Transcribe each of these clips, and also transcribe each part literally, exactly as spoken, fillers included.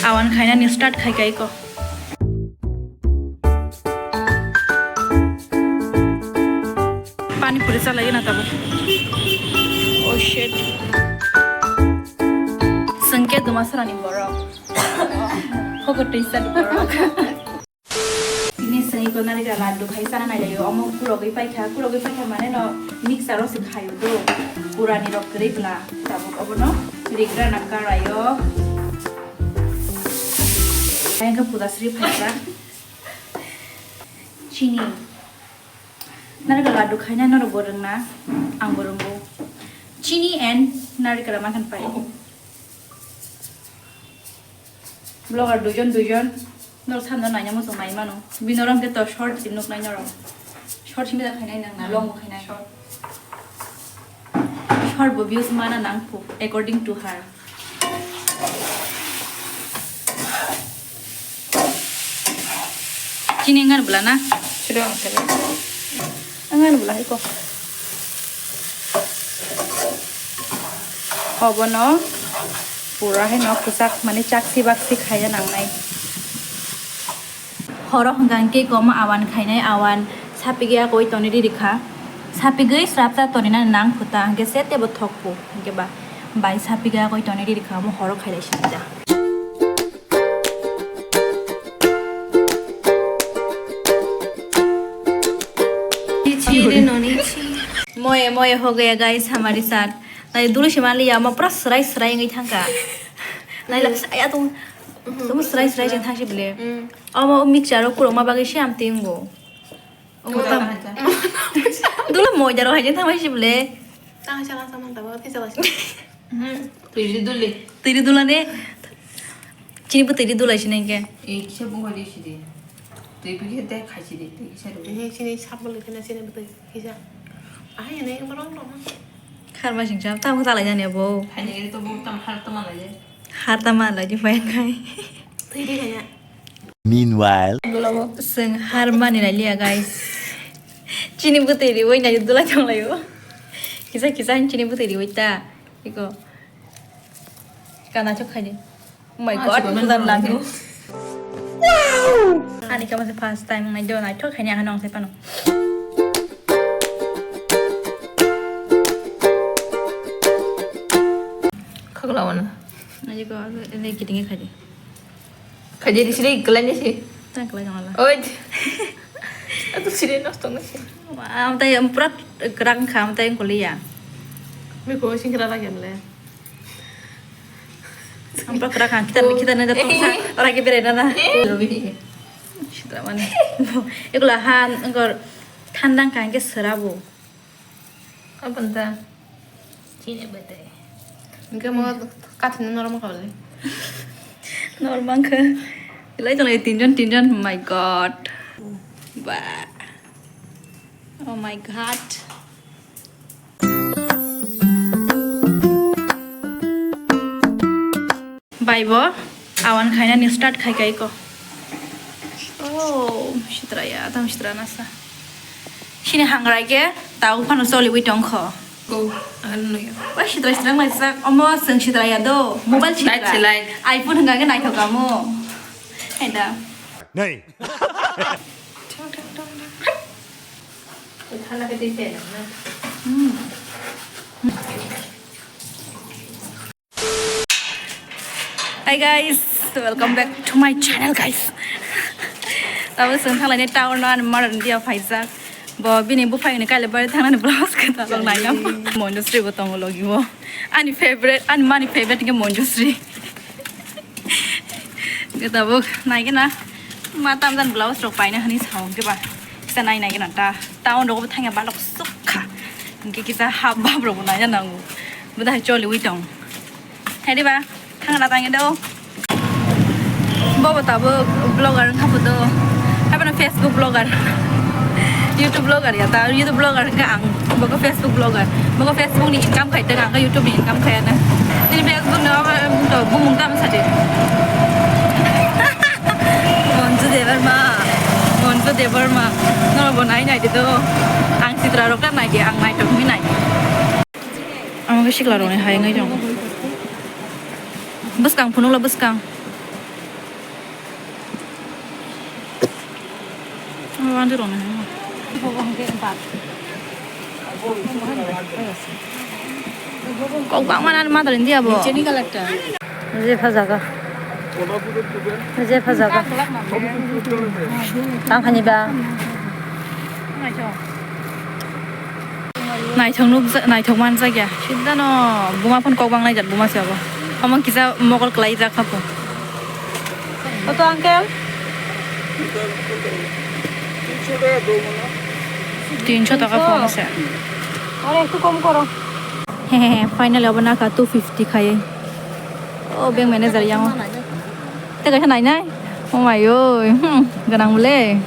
Awan khainani start khai kai ko. Pani puri chalai na tabuk. Oh shit. Sengke duma sarani borok. Hoko twi sani borok. Ini sengko narikra laddu khai sana nai layo. Omo kurogwi paikha, kurogwi paikha mane no mixer o se khayo do. Purani rok kwrwi bla. Tabuk obono rigra na karayo. Ayang khe puda sri phaikha. Chini. Narikra laddu khaina norok bo rwngna, ang bo rwngo. Chini and narikra mankhan pai. Vlogger duijon duijon norok samno naina muchung nai mano. Bini oro hwnkhe to short si nuknai norok. Short simi da khainai nang na, long bo khainai. Short bo views mana nang phu, according to her. Chini ngan bwla na? Siro ang siro. Ngan bwla hai ko. Obono pura hai no kwchak mani chaksi baksi khaiya nangnai. Horo hwnkha hwnkhe komo awan khainai, awan sapigwi akoi tonwi riri kha. Sapigwi srapsa tonina nang phuta hwnkhe se tebo thok phu hwnkhe ba bai sapigwi akoi tonwi riri kha, omo horo khailai sini da. Moye moye ho gaya guys hamari saath. Nai dulu se manliya, omo pura srai srai wngwi thangkha. Nai la saya tung, tung srai srai jeng thangsi bile. Omo mixture o kurokma bagwi se amtwi wngo. Omo tam. Dulu moida rok hai jeng thangma si bile. Tang chala samang tabo, tei chala si. Twi ri duli. Twi ri dula de. Chini bo twi ri dula sini ke. E kisa bungo di sidi. Twi bi kisa de khai sidi, twi kisa ri. He sini sap bole kena sini bo twi kisa. Ahai ne borok rok. Har ma sing cham tam kha lai jani bo. Hai ne to bo tam har to ma lai je. Har tam ma lai je pai khai. Twi ri kanya. Meanwhile. Chwng har mani lai liya guys. Chini bo twi ri wai nai dula thang lai bo. Kisa kisa chini bo twi ri wai ta. Iko. Kana chok khai de. Oh my God, pudan lagu. Ani kama se first time nai do nai thok khai ni ano sai pano. Khagla wana. Nai ko ne kiting khai de. Khai de sini kelanya sih. Tak kelanya wala. Oi. Aku sini nostong sih. Am tai pura kerang kham tai kuliah. Mi ko sing kerang lagi am le. Ang pura krak ang kita kita na dapat orang ke bere na. Sitra mana? Ikulah han engkor thandang kang ke serabu. Apa ntah? Cine bete. Engke mau katin normal kali. Normal ke. Ilai tong lagi tinjon tinjon. My God. Bah. Oh my God. Bai bo awan khainani start khai kai ko. Oh, sitraya, tam sitra nasa. Sini hangrai ke tau phano choliwi tongkho. Oh, ano ya. Wah, sitra sitra ngai sak. Omo seng sitraya do. Mobile sitra. Light, light. iPhone hingga ke naithok kamu. Eda. Nei. Hi guys, welcome back to my channel guys. Tabo seng thalai ni town no ani maran dia phaijak. Bo bini buphai ni kaile bari thangnani blouse khe talok naina. Monjusri bo tongo logi bo. Ani favorite, ani mani favorite ke Monjusri. Hwnkhe tabuk naigena ma tamjani blouse rok paina hwnwi sao hwnkhe ba kisa nai naigena ta town rogo bo thangya balok sukha hwnkhe kisa hap bap rokbo naina nango bo dahai choliwi tong hai diba thangna tangya do. Bobo tabuk vlogger wngkha bo do. Haibano Facebook vlogger. YouTube vlogger ya ta, YouTube vlogger wngkha ang. Bogo Facebook vlogger. Bogo Facebook ni income khai tong, ang khe YouTube ni income khai ano. Nini Facebook no to bumung tam sadi. Monju Debbarma. Monju Debbarma. No bo nai nai di do. Ang sitra rok ta nai di, ang nai tong mi nai. Ang khe sikla rok ni hai ngai jong. Bwskang phunukla bwskang. Kok bangma nang mother India bo. Je phajaga. Je phajaga. Tang khani ba. Naithok nuk, naithok manjak ya. Siddhano buma phone kok bang naijak buma se abo. Omo kisa mokol kwlai jak kha phone. Kota, uncle? Tinsho taka phone se. Are ektu kom koro. He he he, finally obo naka two fifty khai. O bank manager yango. Te kaisa nai nai. Oh my oi. Hmm, ganang bole.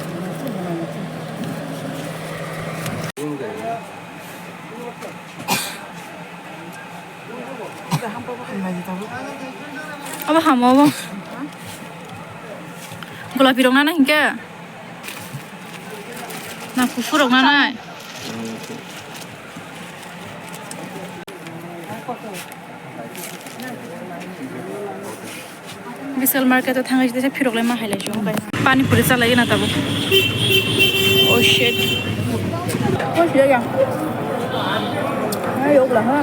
Abo hamo abo. Golapi rok nana hinkhe. Na kuphur rok nana. Vishal market o thangwi se phirok lai ma hai lai chwng bai. Pani puri cha lai na tabuk. Oh shit. Oh shit ya. Ai yok la ha.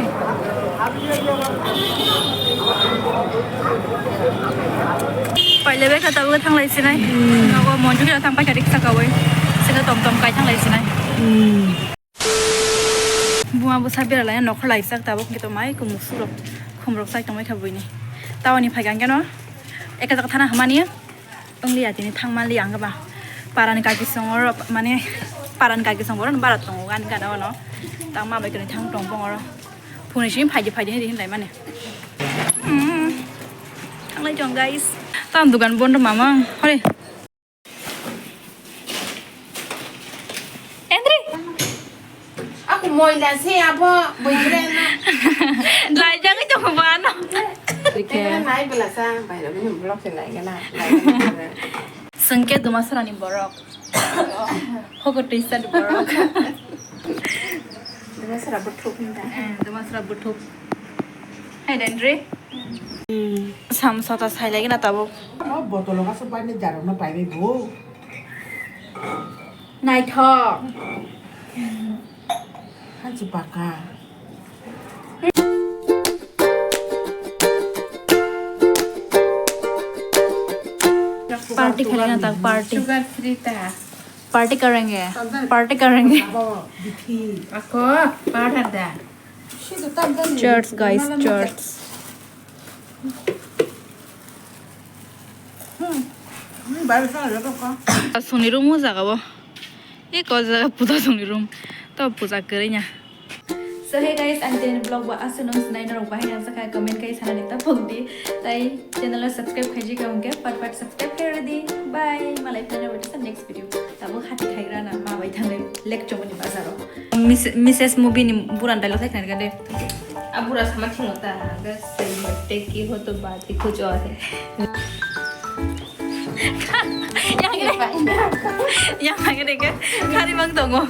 Pai le bai kha tabuk thang lai sinai. Nogo monju kira thang pai kha rik saka bai. Sika tom tom kai thang lai sinai. Buma bwsa beralai nokhor laijak tabuk hwnkhe to mai kumuk surok khumrok chai tongwi kha buini. Tawani phai kha hwnkhe no eka jaga thana hamani wngli ya tini thang manli ang ba parani kaki songoro mane parani kaki songoro bara tongo gani gana ono tang ma bai toni thang tong bongoro phone simi phaidi phaidi hinri hinlai mani. Thanglai chong guys. Tam dukan bondo mama hore. Endri. Aku moila se abo bujre na. Lai jang itu bano. Tengah naik belasa, bayar ini blok se naik na. Sengke duma sarani borok. Hoko tisa di borok. Duma sara buthuk minta. Eh, duma sara buthuk. Hai Dendri. Sam sota sai lagi na tabuk. Oh, botol ka sepai ni jarum na pai bo. Naithok. Haji paka. Party khaina tak party. Sugar free ta. Party karenge. Party karenge. Abo bithi. Ako, party da. Church, guys, church. Songni room o jaga o. Eko jaga puja songni room. To puja kwrwi nya. So hey guys, ang tini vlog bo aswk nung sinai norok bahai nang sakha comment kai sanani ta phok di. Tai channel o subscribe khaiji ka hwnkhe pat pat subscribe khai rwdi. Bye. Malai phai rwdi sa next video. Tabuk hati khaigra na ma bai thangnai lek chomoni bazaro. Miss-, Missus Movie ni buran dialogue khai khnai de. A bura sama thingno ta ga sei mate ki ho to baat hi kuch aur hai. Yang ini. Yang ini ke khari mang tongo.